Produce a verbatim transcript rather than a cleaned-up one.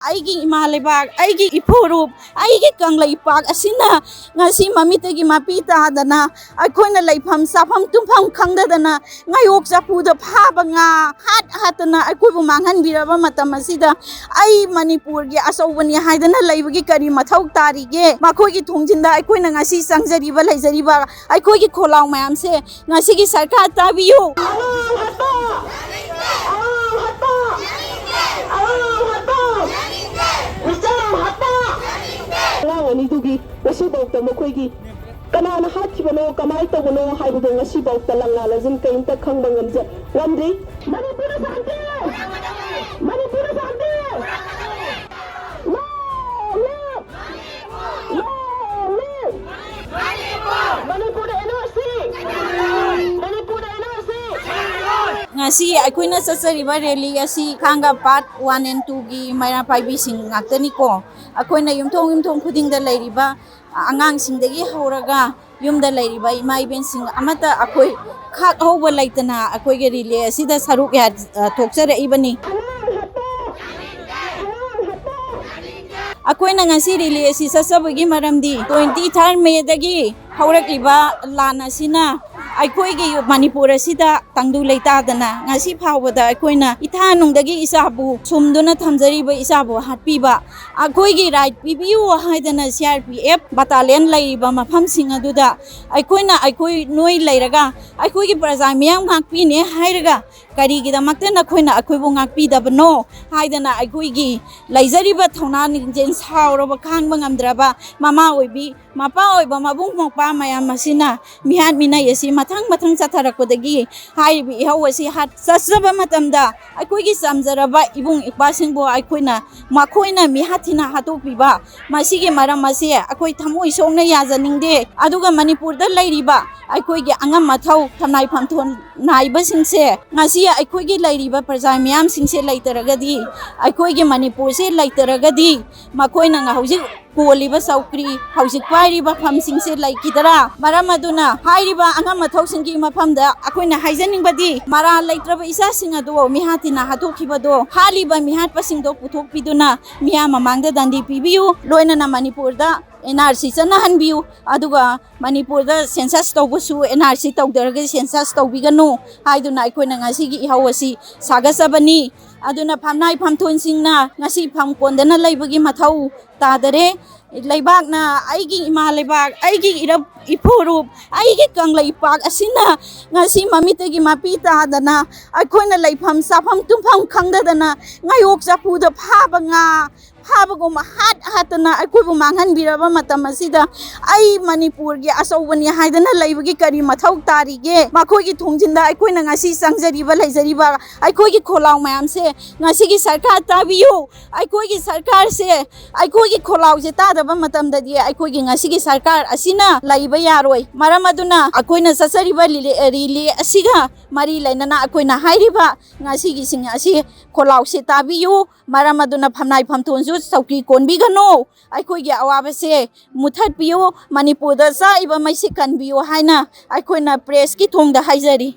ꯑꯩꯒꯤ ꯏꯃꯥ ꯂꯩꯕꯥꯛ, ꯑꯩꯒꯤ ꯏꯄꯨꯔꯨꯞ, ꯑꯩꯒꯤ ꯀꯪꯂꯩꯄꯥꯛ ꯑꯁꯤꯅ ꯉꯁꯤ ꯃꯃꯤꯠꯇꯒꯤ ꯃꯄꯤ ꯇꯥꯗꯅ, ꯑꯩꯈꯣꯏꯅ ꯂꯩꯐꯝ ꯆꯥꯐꯝ ꯇꯨꯝꯐꯝ ꯈꯪꯗꯗꯅ, ꯉꯥꯌꯣꯛ ꯆꯐꯨꯗ ꯐꯥꯕ ꯉꯥ ꯍꯥꯠ ꯍꯥꯠꯇꯅ ꯑꯩꯈꯣꯏꯕꯨ ꯃꯥꯡꯍꯟꯕꯤꯔꯕ ꯃꯇꯝ ꯑꯁꯤꯗ, ꯑꯩ ꯃꯅꯤꯄꯨꯔꯒꯤ ꯑꯆꯧꯕꯅꯤ ꯍꯥꯏꯗꯅ ꯂꯩꯕꯒꯤ ꯀꯔꯤ ꯃꯊꯧ ꯇꯥꯔꯤꯒꯦ? ꯃꯈꯣꯏꯒꯤ ꯊꯣꯡꯖꯤꯟꯗ ꯑꯩꯈꯣꯏꯅ ꯉꯁꯤ ꯆꯪꯖꯔꯤꯕ, ꯂꯩꯖꯔꯤꯕ ꯑꯩꯈꯣꯏꯒꯤ ꯈꯣꯜꯂꯥꯎ ꯃꯌꯥꯝꯁꯦ ꯉꯁꯤꯒꯤ ꯁꯔꯀꯥꯔ ꯇꯥꯕꯤꯌꯨ꯫ ꯑꯉꯥꯡ ꯑꯅꯤꯗꯨꯒꯤ ꯉꯁꯤꯐꯥꯎꯗ ꯃꯈꯣꯏꯒꯤ ꯀꯅꯥꯅ ꯍꯥꯠꯈꯤꯕꯅꯣ, ꯀꯃꯥꯏꯅ ꯇꯧꯕꯅꯣ ꯍꯥꯏꯕꯗꯣ ꯉꯁꯤꯐꯥꯎꯗ ꯂꯪꯂꯥ ꯂꯖꯤꯟ ꯀꯔꯤꯝꯇ ꯈꯪꯕ ꯉꯝꯖ-, ꯉꯝꯗ꯭ꯔꯤ꯫ ꯃꯅꯤꯄꯨꯔꯗ ꯁꯥꯟꯇꯤ! ꯃꯅꯤꯄꯨꯔꯗ ꯁꯥꯟꯇꯤ! ꯂꯥꯎ! ꯂꯥꯎ! ꯂꯥꯎ! ꯃꯅꯤꯄꯨꯔꯗ ꯑꯦꯟ ꯑꯥꯔ ꯁꯤ! ꯃꯅꯤꯄꯨꯔꯗ ꯑꯦꯟ ꯑꯥꯔ ꯁꯤ! ꯉꯁꯤ ꯑꯩꯈꯣꯏꯅ ꯆꯠꯆꯔꯤꯕ ꯔꯦꯂꯤ ꯑꯁꯤ ꯊꯥꯡꯒ ꯄꯥꯔꯠ ꯋꯥꯟ ꯑꯦꯟ ꯇꯨꯒꯤ ꯃꯩꯔꯥ ꯄꯥꯏꯕꯤꯁꯤꯡ ꯉꯥꯛꯇꯅꯤꯀꯣ꯫ ꯑꯩꯈꯣꯏꯅ ꯌꯨꯝꯊꯣꯡ ꯌꯨꯝꯊꯣꯡ ꯈꯨꯗꯤꯡꯗ ꯂꯩꯔꯤꯕ ꯑꯉꯥꯡꯁꯤꯡꯗꯒꯤ ꯍꯧꯔꯒ ꯌꯨꯝꯗ ꯂꯩꯔꯤꯕ ꯏꯃꯥ ꯏꯕꯦꯟꯁꯤꯡ ꯑꯃꯠꯇ ꯑꯩꯈꯣꯏ ꯈꯥꯛ ꯍꯧꯕ ꯂꯩꯇꯅ ꯑꯩꯈꯣꯏꯒꯤ ꯔꯤꯂꯦ ꯑꯁꯤꯗ ꯁꯔꯨꯛ ꯌꯥ-, ꯑ, ꯊꯣꯛꯆꯔꯛꯏꯕꯅꯤ꯫ ꯑꯩꯈꯣꯏꯅ ꯉꯁꯤ ꯔꯤꯂꯦ ꯑꯁꯤ ꯆꯠꯆꯕꯒꯤ ꯃꯔꯝꯗꯤ twenty third ꯃꯦꯗꯒꯤ ꯍꯧꯔꯛꯂꯤꯕ ꯂꯥꯟ ꯑꯁꯤꯅ ꯑꯩꯈꯣꯏꯒꯤ ꯃꯅꯤꯄꯨꯔ ꯑꯁꯤꯗ ꯇꯪꯗꯨ ꯂꯩꯇꯥꯗꯅ ꯉꯁꯤ ꯐꯥꯎꯕꯗ ꯑꯩꯈꯣꯏꯅ ꯏꯊꯥ ꯅꯨꯡꯗꯒꯤ ꯏꯆꯥꯕꯨ ꯁꯨꯝꯗꯨꯅ ꯊꯝꯖꯔꯤꯕ ꯏꯆꯥꯕꯨ ꯍꯥꯠꯄꯤꯕ, ꯑꯩꯈꯣꯏꯒꯤ ꯔꯥꯏꯠ ꯄꯤꯕꯤꯌꯨ ꯍꯥꯏꯗꯅ ꯁꯤ ꯑꯥꯔ ꯄꯤ ꯑꯦꯐ ꯕꯇꯥꯂꯤꯌꯟ ꯂꯩꯔꯤꯕ ꯃꯐꯝꯁꯤꯡ ꯑꯗꯨꯗ ꯑꯩꯈꯣꯏꯅ, ꯑꯩꯈꯣꯏ ꯅꯣꯏ ꯂꯩꯔꯒ ꯑꯩꯈꯣꯏꯒꯤ ꯄ꯭ꯔꯖꯥ ꯃꯤꯌꯥꯝ ꯉꯥꯛꯄꯤꯅꯦ ꯍꯥꯏꯔꯒ ꯀꯔꯤꯒꯤꯗꯃꯛꯇ ꯅꯈꯣꯏꯅ ꯑꯩꯈꯣꯏꯕꯨ ꯉꯥꯛꯄꯤꯗꯕꯅꯣ ꯍꯥꯏꯗꯅ ꯑꯩꯈꯣꯏꯒꯤ ꯂꯩꯖꯔꯤꯕ ꯊꯧꯅꯥ ꯅꯤꯡꯖꯦꯜ ꯁꯥꯎꯔꯕ ꯈꯥꯡꯕ ꯉꯝꯗ꯭ꯔꯕ ꯃꯃꯥ ꯑꯣꯏꯕꯤ, ꯃꯄꯥ ꯑꯣꯏꯕ ꯃꯕꯨꯡ ꯃꯧꯄ꯭ꯋꯥ ꯃꯌꯥꯝ ꯑꯁꯤꯅ ꯃꯤꯍꯥꯠ ꯃꯤꯅꯩ ꯑꯁꯤ ꯃꯊꯪ ꯃꯊꯪ ꯆꯠꯊꯔꯛꯄꯗꯒꯤ ꯍꯥꯏꯔꯤꯕ ꯏꯍꯧ ꯑꯁꯤ ꯍꯥꯠ-, ꯆꯠꯆꯕ ꯃꯇꯝꯗ ꯑꯩꯈꯣꯏꯒꯤ ꯆꯝꯖꯔꯕ ꯏꯕꯨꯡ ꯏꯄ꯭ꯋꯥꯁꯤꯡꯕꯨ ꯑꯩꯈꯣꯏꯅ ꯃꯈꯣꯏꯅ ꯃꯤꯍꯥꯠ ꯊꯤꯅ ꯍꯥꯠꯇꯣꯛꯄꯤꯕ, ꯃꯁꯤꯒꯤ ꯃꯔꯝ ꯑꯁꯤ ꯑꯩꯈꯣꯏ ꯊꯃꯣꯏ ꯁꯣꯛꯅ ꯌꯥꯖꯅꯤꯡꯗꯦ꯫ ꯑꯗꯨꯒ ꯃꯅꯤꯄꯨꯔꯗ ꯂꯩꯔꯤꯕ ꯑꯩꯈꯣꯏꯒꯤ ꯑꯉꯝ ꯑꯊꯧ ꯊꯝꯅꯥꯏ ꯐꯝꯊꯣꯟ ꯅꯥꯏꯕꯁꯤꯡꯁꯦ ꯉꯁꯤ ꯑꯩꯈꯣꯏꯒꯤ ꯂꯩꯔꯤꯕ ꯄ꯭ꯔꯖꯥ ꯃꯤꯌꯥꯝꯁꯤꯡꯁꯦ ꯂꯩꯇꯔꯒꯗꯤ, ꯑꯩꯈꯣꯏꯒꯤ ꯃꯅꯤꯄꯨꯔꯁꯦ ꯂꯩꯇꯔꯒꯗꯤ ꯃꯈꯣꯏꯅ ꯉ-, ꯍꯧꯖꯤꯛ ꯀꯣꯜꯂꯤꯕ ꯆꯧꯀ꯭ꯔꯤ, ꯍꯧꯖꯤꯛ ꯄꯥꯏꯔꯤꯕ ꯐꯝꯁꯤꯡꯁꯦ ꯂꯩꯈꯤꯗꯔꯥ? ꯃꯔꯝ ꯑꯗꯨꯅ ꯍꯥꯏꯔꯤꯕ ꯑꯉꯝ ꯑꯊꯧꯁꯤꯡꯒꯤ ꯃꯐꯝꯗ ꯑꯩꯈꯣꯏꯅ ꯍꯥꯏꯖꯅꯤꯡꯕꯗꯤ, ꯃꯔꯥꯜ ꯂꯩꯇ꯭ꯔꯕ ꯏꯆꯥꯁꯤꯡ ꯑꯗꯨ ꯃꯤꯍꯥꯠ ꯊꯤꯅ ꯍꯥꯠꯇꯣꯛꯈꯤꯕꯗꯣ, ꯍꯥꯠꯂꯤꯕ ꯃꯤꯍꯥꯠꯄꯁꯤꯡꯗꯣ ꯄꯨꯊꯣꯛꯄꯤꯗꯨꯅ ꯃꯤꯌꯥꯝ ꯃꯃꯥꯡꯗ ꯗꯟꯗꯤ ꯄꯤꯕꯤꯌꯨ꯫ ꯂꯣꯏꯅꯅ ꯃꯅꯤꯄꯨꯔꯗ ꯑꯦꯟ ꯑꯥꯔ ꯁꯤ ꯆꯠꯅꯍꯟꯕꯤꯌꯨ꯫ ꯑꯗꯨꯒ ꯃꯅꯤꯄꯨꯔꯗ ꯁꯦꯟꯁꯁ ꯇꯧꯕꯁꯨ ꯑꯦꯟ ꯑꯥꯔ ꯁꯤ ꯇꯧꯗ꯭ꯔꯒꯗꯤ ꯁꯦꯟꯁꯁ ꯇꯧꯕꯤꯒꯅꯨ ꯍꯥꯏꯗꯨꯅ ꯑꯩꯈꯣꯏꯅ ꯉꯁꯤꯒꯤ ꯏꯍꯧ ꯑꯁꯤ ꯁꯥꯒꯠꯆꯕꯅꯤ꯫ ꯑꯗꯨꯅ ꯐꯝꯅꯥꯏ ꯐꯝꯊꯣꯟꯁꯤꯡꯅ ꯉꯁꯤ ꯐꯝ ꯀꯣꯟꯗꯅ ꯂꯩꯕꯒꯤ ꯃꯊꯧ ꯇꯥꯗꯔꯦ꯫ ꯂꯩꯕꯥꯛꯅ, ꯑꯩꯒꯤ ꯏꯃꯥ ꯂꯩꯕꯥꯛ, ꯑꯩꯒꯤ ꯏꯔꯞ ꯏꯄꯨꯔꯨꯞ, ꯑꯩꯒꯤ ꯀꯪꯂꯩꯄꯥꯛ ꯑꯁꯤꯅ ꯉꯁꯤ ꯃꯃꯤꯠꯇꯒꯤ ꯃꯄꯤ ꯇꯥꯗꯅ ꯑꯩꯈꯣꯏꯅ ꯂꯩꯐꯝ ꯆꯥꯐꯝ ꯇꯨꯝꯐꯝ ꯈꯪꯗꯗꯅ ꯉꯥꯌꯣꯛ ꯆꯐꯨꯗ ꯐꯥꯕ ꯉꯥ ꯐꯥꯕꯒꯨꯝꯕ ꯍꯥꯠ ꯍꯥꯠꯇꯅ ꯑꯩꯈꯣꯏꯕꯨ ꯃꯥꯡꯍꯟꯕꯤꯔꯕ ꯃꯇꯝ ꯑꯁꯤꯗ ꯑꯩ ꯃꯅꯤꯄꯨꯔꯒꯤ ꯑꯆꯧꯕꯅꯤ ꯍꯥꯏꯗꯅ ꯂꯩꯕꯒꯤ ꯀꯔꯤ ꯃꯊꯧ ꯇꯥꯔꯤꯒꯦ? ꯃꯈꯣꯏꯒꯤ ꯊꯣꯡꯖꯤꯟꯗ ꯑꯩꯈꯣꯏꯅ ꯉꯁꯤ ꯆꯪꯖꯔꯤꯕ, ꯂꯩꯖꯔꯤꯕ ꯑꯩꯈꯣꯏꯒꯤ ꯈꯣꯜꯂꯥꯎ ꯃꯌꯥꯝꯁꯦ ꯉꯁꯤꯒꯤ ꯁꯔꯀꯥꯔ ꯇꯥꯕꯤꯌꯨ꯫ ꯑꯩꯈꯣꯏꯒꯤ ꯁꯔꯀꯥꯔꯁꯦ ꯑꯩꯈꯣꯏꯒꯤ ꯈꯣꯜꯂꯥꯎꯁꯦ ꯇꯥꯗꯕ ꯃꯇꯝꯗꯗꯤ ꯑꯩꯈꯣꯏꯒꯤ ꯉꯁꯤꯒꯤ ꯁꯔꯀꯥꯔ ꯑꯁꯤꯅ ꯂꯩꯕ ꯌꯥꯔꯣꯏ꯫ ꯃꯔꯝ ꯑꯗꯨꯅ ꯑꯩꯈꯣꯏꯅ ꯆꯠꯆꯔꯤꯕ ꯔꯤꯂꯦ, ꯔꯤꯂꯦ ꯑꯁꯤꯒ ꯃꯔꯤ ꯂꯩꯅꯅ ꯑꯩꯈꯣꯏꯅ ꯍꯥꯏꯔꯤꯕ ꯉꯁꯤꯒꯤꯁꯤꯡ ꯑꯁꯤ ꯈꯣꯜꯂꯥꯎꯁꯦ ꯇꯥꯕꯤꯌꯨ꯫ ꯃꯔꯝ ꯑꯗꯨꯅ ꯐꯝꯅꯥꯏ ꯐꯝꯊꯣꯟꯁꯨ ꯆꯧꯀꯤ ꯀꯣꯟꯕꯤꯒꯅꯨ꯫ ꯑꯩꯈꯣꯏꯒꯤ ꯑꯋꯥꯕꯁꯦ ꯃꯨꯊꯠꯄꯤꯌꯨ꯫ ꯃꯅꯤꯄꯨꯔꯗ ꯆꯥꯛꯏꯕ ꯃꯩꯁꯦ ꯀꯟꯕꯤꯌꯨ ꯍꯥꯏꯅ ꯑꯩꯈꯣꯏꯅ ꯄ꯭ꯔꯦꯁꯀꯤ ꯊꯣꯡꯗ ꯍꯥꯏꯖꯔꯤ꯫